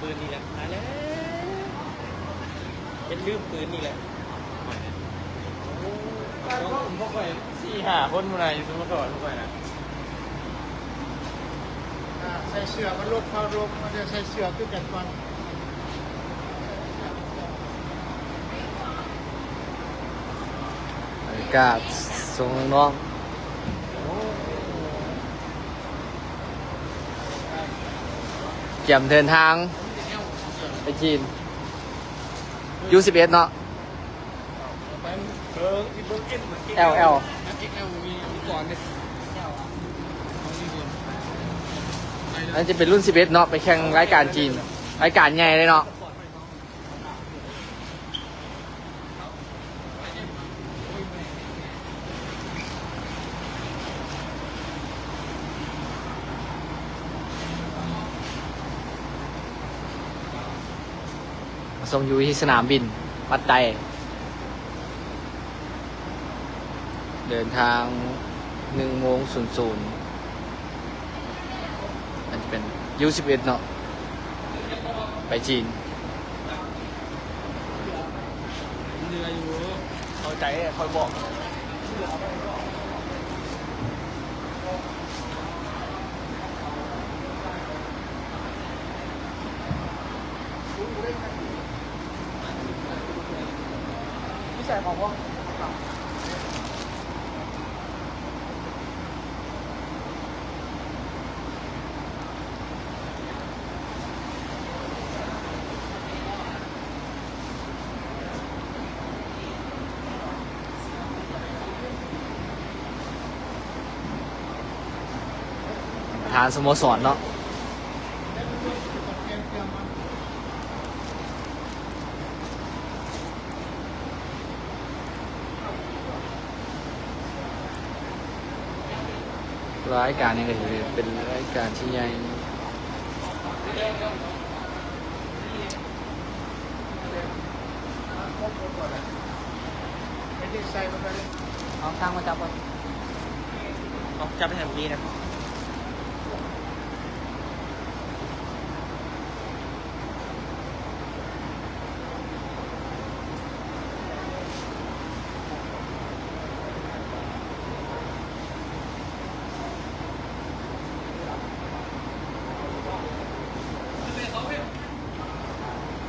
ປືນນີ້ແຫຼະ ຕາຍແລ້ວ ເຮັດລືມປືນນີ້ແຫຼະ. ໂອ້ ພວກຂ້ອຍສີ່ຫ້າຄົນພຸ້ນນະ ຢູ່ສະໂມສອນພວກຂ້ອຍນະ. ອ່າ ໃສ່ເສື້ອມັນລົດເຄົາລົມ ມັນຈະໃສ່ເສື້ອຄືກັນກ່ອນ. ບັນຍາກາດສົ່ງນ້ອງໆ ກຽມເດີນທາງໄປຈີນ ຢູສິບເອັດເນາະ. ແອລ ແອລ ອັນນີ້ຈະເປັນລຸ້ນສິບເອັດເນາະ ໄປແຂ່ງລາຍການຈີນ ລາຍການໃຫຍ່ເລີຍເນາະ. ມາສົ່ງຢູ່ທີ່ສະໜາມບິນວັດໄຕ ເດີນທາງໜຶ່ງໂມງສູນສູນ. ມັນຈະເປັນຢູສິບເອັດເນາະ ໄປຈີນ. ເຫຼືອຢູ່ ເຂົ້າໃຈ ຄ່ອຍບອກ. ປະທານສະໂມສອນເນາະ. ລາຍການນີ້ກໍຖືເປັນລາຍການທີ່ໃຫຍ່. ເອົາທາງມາຈັບກ່ອນ ເອົາຈັບໃຫ້ແຮມປີນະ.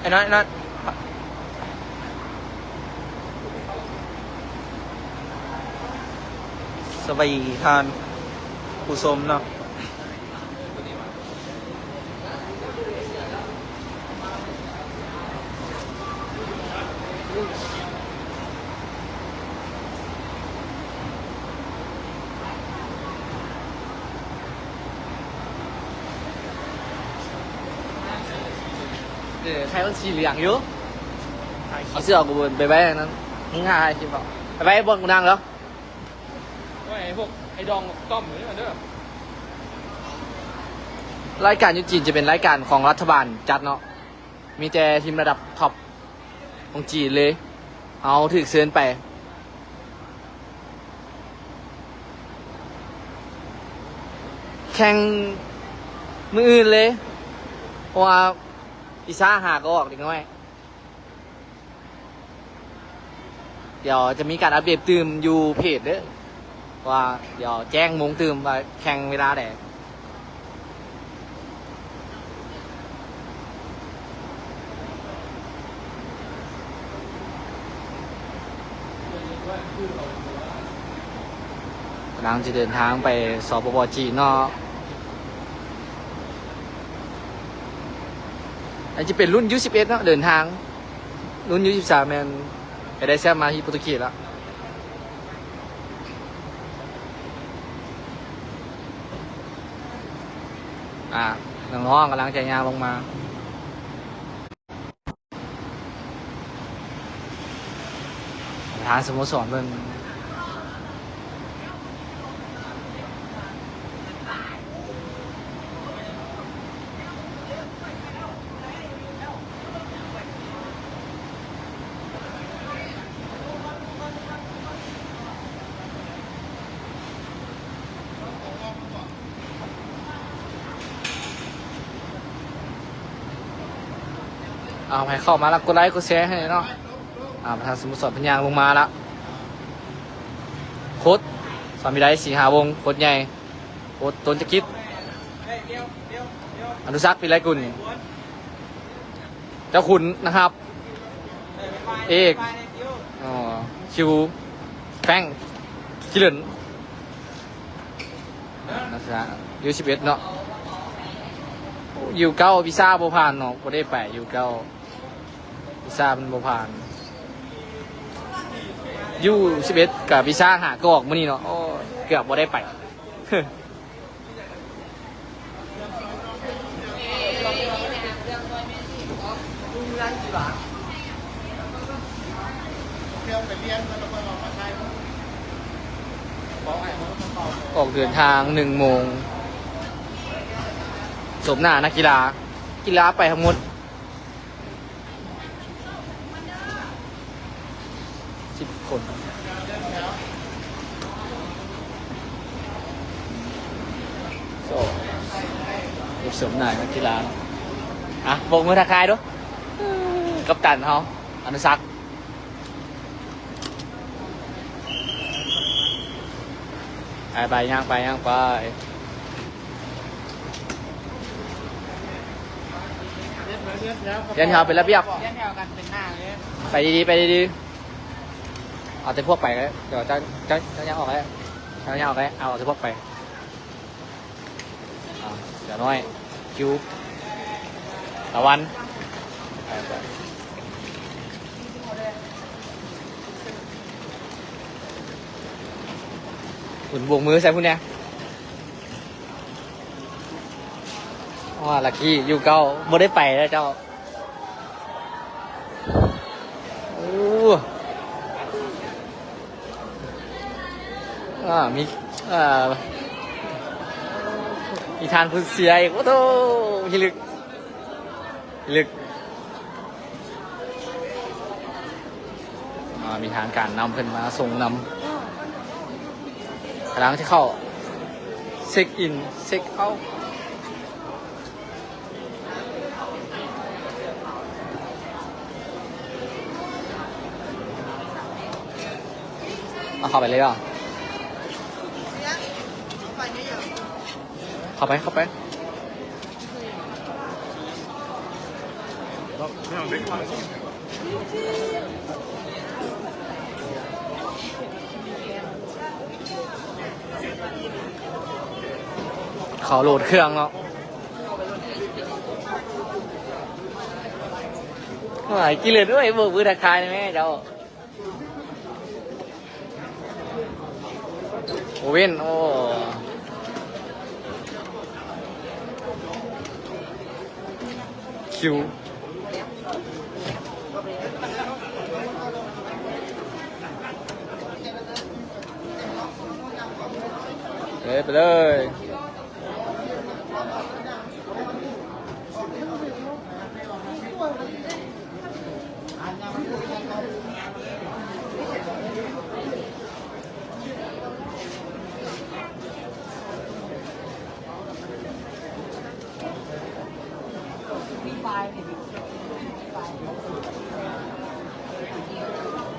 ໄອ້ນ້ອຍ ນ້ອຍ ສະບາຍດີທ່ານຜູ້ຊົມເນາະ. ເອີ ໄທມັນສີເຫຼືອງຢູ່ ເອົາເສື້ອອອກ ໄປໄວ້ນັ້ນ ມຶງຫາຖ່າຍຄລິບເອົາ ໄປໄວ້ບ່ອນກູນັ່ງເດີ. ໂອ້ຍ ໄອ້ພວກໄອ້ດອງຕ້ອມນີ້ເດີ. ລາຍການຢູ່ຈີນຈະເປັນລາຍການຂອງລັດຖະບານຈັດເນາະ ມີແຕ່ທີມລະດັບທັອບຂອງຈີນເລີຍ ເຮົາຖືກເຊີນໄປແຂ່ງມື້ອື່ນເລີຍ ເພາະວ່າວິຊາຫາກໍອອກເດັກນ້ອຍ. ດຽວຈະມີການອັບເດດຕື່ມຢູ່ເພຈເດີ ວ່າດຽວແຈ້ງໂມງຕື່ມວ່າແຂ່ງເວລາໃດ. ກຳລັງຈະເດີນທາງໄປ ສປປ ຈີນເນາະ. ອັນຈະເປັນລຸ້ນຢູສິບເອັດເນາະ ເດີນທາງ ລຸ້ນຢູສິບສາມແມ່ນໄປໄດ້ແຊ້ມມາທີ່ໂປຣຕຸເກດລະ. ອ່າ ນ້ອງໆກຳລັງຈະຍ່າງລົງມາ ປະທານສະໂມສອນເພິ່ນ. ເອົາໃຜເຂົ້າມາແລ້ວກົດໄລກົດແຊໃຫ້ເນາະ. ອ່າ ປະທານສະໂມສອນເພິ່ນຍ່າງລົງມາລະ ໂຄດສາມວິໄລ ສີຫາວົງ ໂຄດໃຫຍ່ ໂຄດຕົ້ນຈະກິດ ອະນຸສັກ ວິໄລກຸນ ເຈົ້າຂຸນນະຄັບ ເອກ ອໍ ຄິວ ແຟງ ກິເລີນ ນັກສຶກສາ ຢູສິບເອັດເນາະ. ຢູເກົ້າ ວີຊາບໍ່ຜ່ານເນາະ ບໍ່ໄດ້ໄປຢູເກົ້າ ວີຊາມັນບໍ່ຜ່ານ. ຢູສິບເອັດ ກະວີຊາຫາກໍອອກມື້ນີ້ເນາະ ໂອ້ ເກືອບບໍ່ໄດ້ໄປ. ອອກເດີນທາງໜຶ່ງໂມງ ສົມໜ້ານັກກິລາ ກິລາໄປທັງໝົດ ສິບຄົນ ສອງ ເກັບສົມໜ້ານັກກິລາເນາະ. ອ່ະ ໂບກມືທັກທາຍດູ ກັບຕັນເຮົາ ອະນຸສັກ. ໄປໆ ຍ່າງໄປ ຍ່າງໄປ. ລຽນແຖວເປັນລະບຽບ ລຽນແຖວກັນເປັນໜ້າເລີຍ. ໄປດີໆ ໄປດີໆ. ເອົາແຕ່ພວກໄປກໍໄດ້ ດຽວເຈົ້າ ເຈົ້າ ເຈົ້າຍ່າງອອກກໍໄດ້ ເຈົ້າຍ່າງອອກກໍໄດ້ ເອົາແຕ່ພວກໄປ. ອ່າ ເສືອນ້ອຍ ຄິວ ຕາວັນ ໄປ ໄປ. ພຸ້ນ ໂບກມືໃສ່ພຸ້ນແດ່. ວ່າ ລັກກີ້ ຢູເກົ້າ ບໍ່ໄດ້ໄປແລ້ວເຈົ້າ. ໂອ້ ອ່າ ມີ ອ່າ ມີທ່ານຜູ້ເຊຍອີກ. ໂອ້ໂຫ ພິລຶກ ພິລຶກ. ອ່າ ມີທາງການນຳເພິ່ນມາສົ່ງນຳ ກຳລັງຈະເຂົ້າເຊັກອິນ ເຊັກເອົາ. ເອົາເຂົ້າໄປເລີຍເນາະ ເຂົ້າໄປ ເຂົ້າໄປ. ເຂົາໂຫຼດເຄື່ອງເນາະ. ໂອ້ຍ ກິເລີນ ໂອ້ຍ ໂບກມືທັກທາຍແດ່ແມ່ເຈົ້າ. ໂອເວັນ ໂອ້ ຄິວ ເອີ ໄປເລີຍ.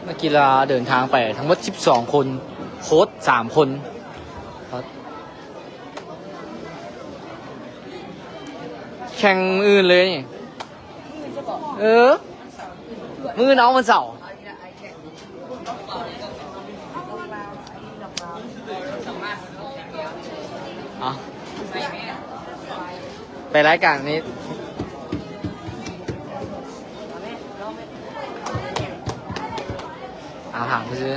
ນັກກິລາເດີນທາງໄປທັງໝົດສິບສອງຄົນ ໂຄດສາມຄົນ. ແຂ່ງມື້ອື່ນເລີຍນີ້. ເອີ ມື້ອື່ນ ເອົາ ວັນເສົາ. ເອົາ ໄປລາຍການນີ້ ເອົາ ຖາມຊື່.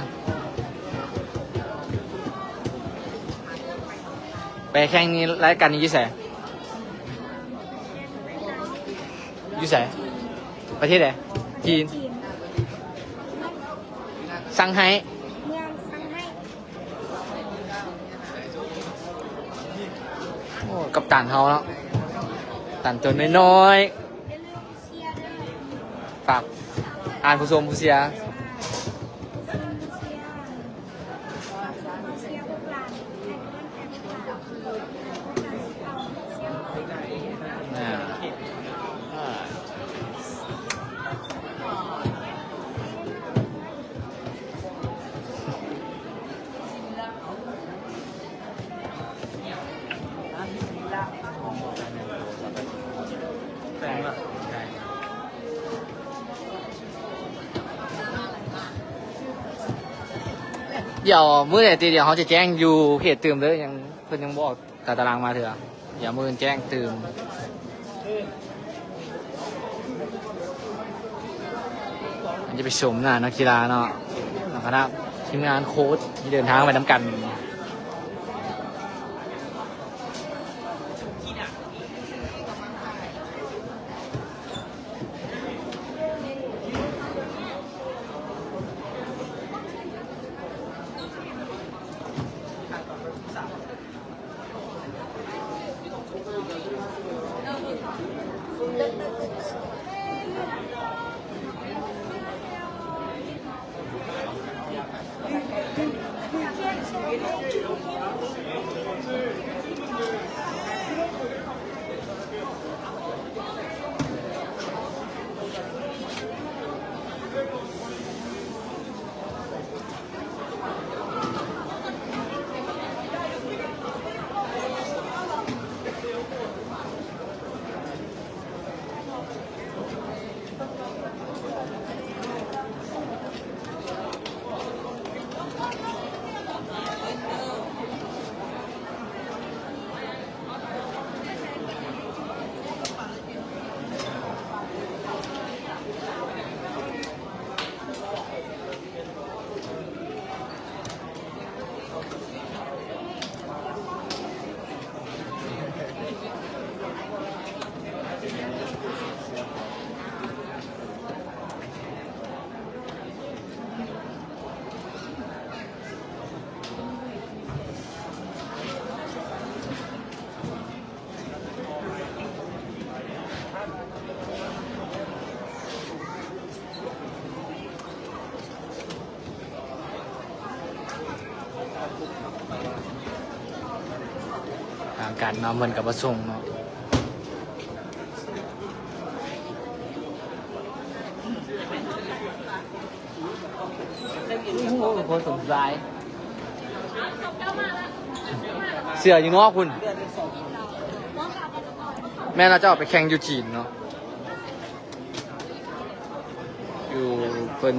ໄປແຂ່ງນີ້ ລາຍການນີ້ຢູ່ໃສ? ຢູ່ໃສ? ປະເທດໃດ? ຈີນ. ຊັງໄຮ. ເມືອງຊັງໄຮ. ໂອ້ ກັບຕັນເຮົາເນາະ ກັບຕັນຕົວນ້ອຍໆ. ຝາກທ່ານຜູ້ຊົມຜູ້ເຊຍ ອ່າ ອ່າ. ດຽວມື້ໃດຕິ ດຽວເຮົາຈະແຈ້ງຢູ່ເພຈຕື່ມເດີ ຍັງ ເພິ່ນຍັງບໍ່ອອກຕາຕະລາງມາເທື່ອ. ດຽວມື້ອື່ນແຈ້ງຕື່ມ. ອັນຈະໄປຊົມໜ້ານັກກິລາເນາະ ແລ້ວຄະນະທີມງານໂຄດທີ່ເດີນທາງໄປນຳກັນ. ທາງການເນາະ ເພິ່ນກໍບໍ່ສົ່ງເນາະ. ໂອ້ໂຫ ພໍສົມຊາຍ ເສື້ອຢູ່ນອກພຸ້ນ. ແມ່ນລະ ເຈົ້າໄປແຂ່ງຢູ່ຈີນເນາະ ຢູ່ເພິ່ນ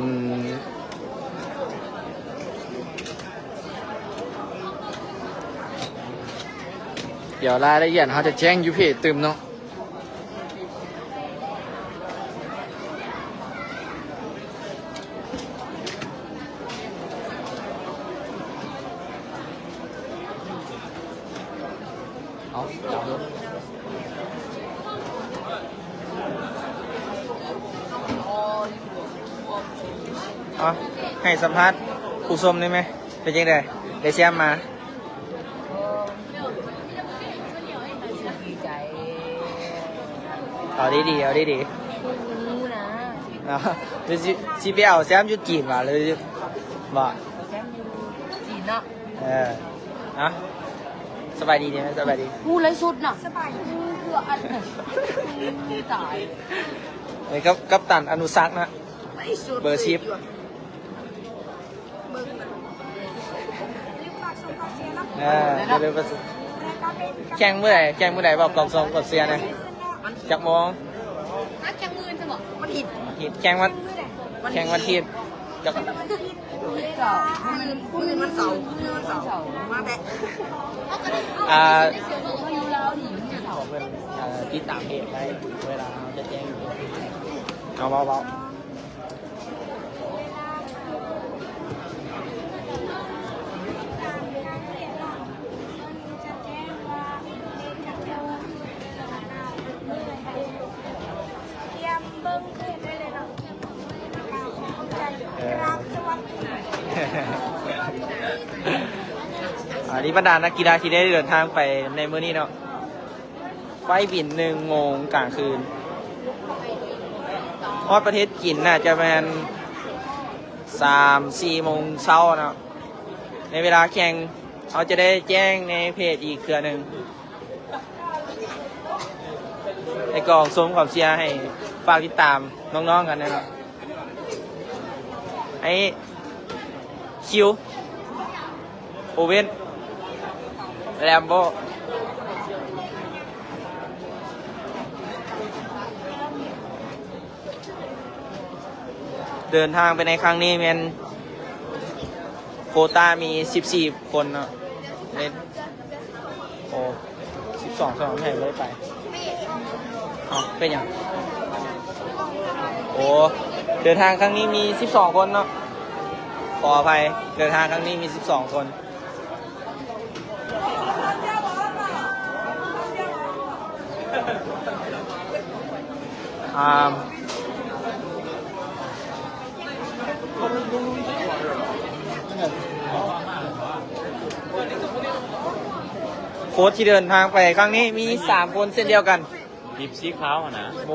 ດຽວລາຍລະອຽດເຮົາຈະແຈ້ງຢູ່ເພຈຕື່ມເນາະ. ເອົາ ເອົາ ໃຫ້ສຳພາດຜູ້ຊົມໄດ້ໄໝ? ເປັນຈັ່ງໃດ ໄດ້ແຊ້ມມາ? ດີໃຈ. ເອົາດີໆ ເອົາດີໆ. ຮູ້ນະ. ເອົາ ຊິ ຊິໄປເອົາແຊ້ມຢູ່ຈີນຫວາ ຫຼື ບໍ່? ແຊ້ມຢູ່ຈີນເນາະ. ເອີ ເອົາ ສະບາຍດີເດ້ ສະບາຍດີ. ຮູ້ໄລສົດນະ ສະບາຍດີ ເພື່ອອັນ ຕາຍ. ເອີ ກັບ ກັບຕັນອະນຸສັກນະ ໄລສົດ ເບີສິບ. ເອີ ຢ່າລືມ ແຂ່ງມື້ໃດ ແຂ່ງມື້ໃດ ບອກກອງຊອງກອງເຊຍແດ່. ຈັກໂມງ? ແຂ່ງມື້ອື່ນຊະບໍ? ວັນທິດ ແຂ່ງວັນ ແຂ່ງວັນທິດ. ຈັກ ມື້ອື່ນ ມື້ອື່ນວັນເສົາ ມື້ອື່ນວັນເສົາ ມາແບະ. ອ່າ ເອີ ຕິດຕາມເພຈໄວ້ ເວລາເຮົາຈະແຈ້ງ. ເອົາ ເວົ້າ ເວົ້າ. ອັນນີ້ບັນດານັກກິລາທີ່ໄດ້ເດີນທາງໄປໃນມື້ນີ້ເນາະ. ໄຟລ໌ບິນໜຶ່ງໂມງກາງຄືນ ຮອດປະເທດຈີນໜ້າຈະແມ່ນສາມສີ່ໂມງເຊົ້າເນາະ. ໃນເວລາແຂ່ງ ເຮົາຈະໄດ້ແຈ້ງໃນເພຈອີກເທື່ອໜຶ່ງ. ໃຫ້ກອງຊົມກອງເຊຍ ໃຫ້ຝາກຕິດຕາມນ້ອງໆກັນເນາະ. ໄອ້ ຄິວ ໂອເວັນ ແລມໂບ ເດີນທາງໄປໃນຄັ້ງນີ້ແມ່ນ ໂຄຕ້າມີສິບສີ່ຄົນເນາະ ເລດ ໂອ້ ສິບສອງ ສະໜອງໃຫ້ບໍ່ໄດ້ໄປ. ເອົ້າ ເປັນຫຍັງ? ໂອ້ ເດີນທາງຄັ້ງນີ້ມີສິບສອງຄົນເນາະ ຂໍອະໄພ ເດີນທາງຄັ້ງນີ້ມີສິບສອງຄົນ. ອ່າ ໂຄ້ດທີ່ເດີນທາງໄປຄັ້ງນີ້ມີສາມຄົນເຊັ່ນດຽວກັນ. ທີມສີຂາວຫັ້ນນະ ໂມ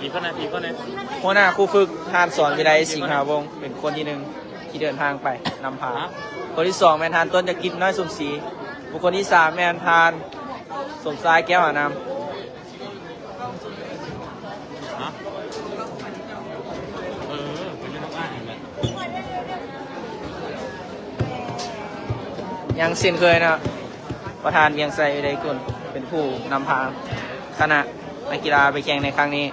ອີກຄົນນະ ອີກຄົນນະ ຫົວໜ້າຄູຝຶກ ທ່ານ ສອນວິໄລ ສິງຫາວົງ ເປັນຄົນທີໜຶ່ງທີ່ເດີນທາງໄປນຳພາ. ຄົນທີສອງແມ່ນທ່ານ ຕົ້ນຈັກກິດ ນ້ອຍສົມສີ. ບຸກຄົນທີສາມແມ່ນທ່ານ ສົມຊາຍ ແກ້ວຫານາມ. ຮະ? ເອີ ໄປຢູ່ນຳອ້າຍຫັ້ນແຫຼະ. ຍັງເຊັ່ນເຄີຍເນາະ ປະທານ ວຽງໄຊ ວິໄລກຸນ ເປັນຜູ້ນຳພາຄະນະນັກກິລາໄປແຂ່ງໃນຄັ້ງນີ້.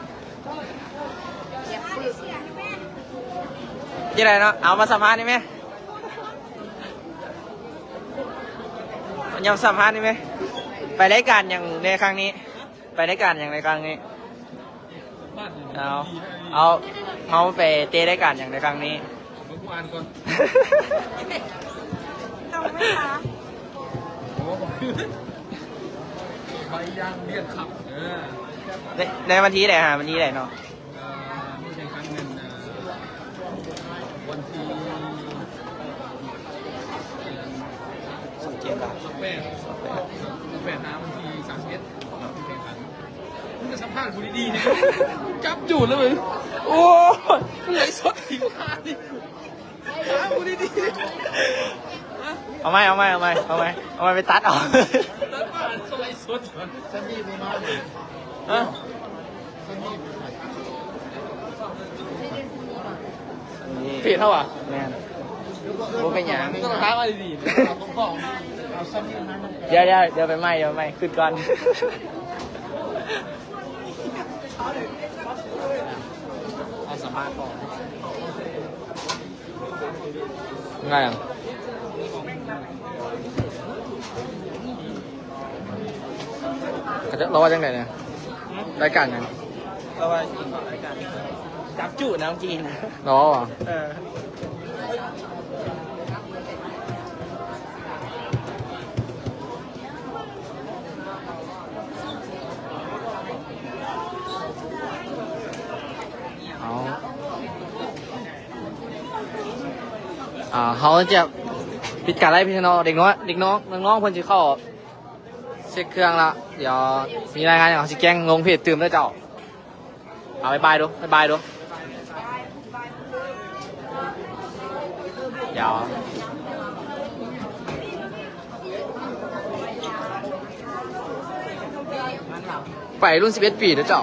ຈັ່ງໃດເນາະ? ເອົາມາສຳພາດໄດ້ໄໝ? ມາສຳພາດໄດ້ໄໝ? ໄປລາຍການຫຍັງໃນຄັ້ງນີ້? ໄປລາຍການຫຍັງໃນຄັ້ງນີ້? ເອົາ ເອົາ ເຮົາໄປເຕະລາຍການຫຍັງໃນຄັ້ງນີ້? ເບິ່ງຜູ້ອ່ານກ່ອນ. ເອົາໄວ້ຫາ ໂອ້ ໃບຢ່າງວຽງຄັບ ເອີ ໃນ ໃນວັນທີໃດຫາ ວັນທີໃດເນາະ? ເອີ ມີແຂ່ງຂັນແມ່ນ ເອີ ວັນທີ ເດືອນ ສອງເຈັດ ສອງແປດ ສອງແປດ ສອງແປດ ຫາວັນທີສາມສິບເອັດ ມີແຂ່ງຂັນ. ມຶງກໍສຳພາດກູດີໆ ນີ້ ຈັບຢູ່ເລີຍ. ໂອ້ຍ ມຶງໄລຟ໌ສົດອີກວ່ານີ້ ຫາກູດີໆ. ເອົາໃໝ່ ເອົາໃໝ່ ເອົາໃໝ່ ເອົາໃໝ່ ເອົາໃໝ່ ໄປຕັດເອົາ. ຕັດມາໄລຟ໌ສົດ ຊັນນີ້ບໍ່ມາ. ຮະ? ເພຈເຮົາຫວາ? ແມ່ນ ບໍ່ເປັນຫຍັງ ຕ້ອງຖາມມາດີໆ. ດຽວໆ ດຽວໄປໃໝ່ ດຽວໄປໃໝ່ ຄຶດກ່ອນ. ເອົາສຳພາດກ່ອນ. ງ່າຍຫຍັງ? ເຂົາເຈົ້າ ລາວວ່າຈັ່ງໃດນະ? ຮະ? ລາຍການຫຍັງ? ລາວວ່າກິນລາຍການຈັບຈຸນະ ເມື່ອກີ້ນະ. ລາວວ່າຫວາ? ເອີ. ເອົາ ອ່າ ເຮົາຈະປິດການໄລຟ໌ພີ້ນ້ອງ ເດັກນ້ອຍ ເດັກນ້ອງ ນ້ອງໆ ເພິ່ນຊິເຂົ້າເຊັກເຄື່ອງລະ. ດຽວມີລາຍງານຫຍັງເຮົາຊິແຈ້ງລົງເພຈຕື່ມເດີເຈົ້າ. ເອົາ ບາຍບາຍດູ ບາຍບາຍດູ. ດຽວ ໄປລຸ້ນສິບເອັດປີເດີເຈົ້າ.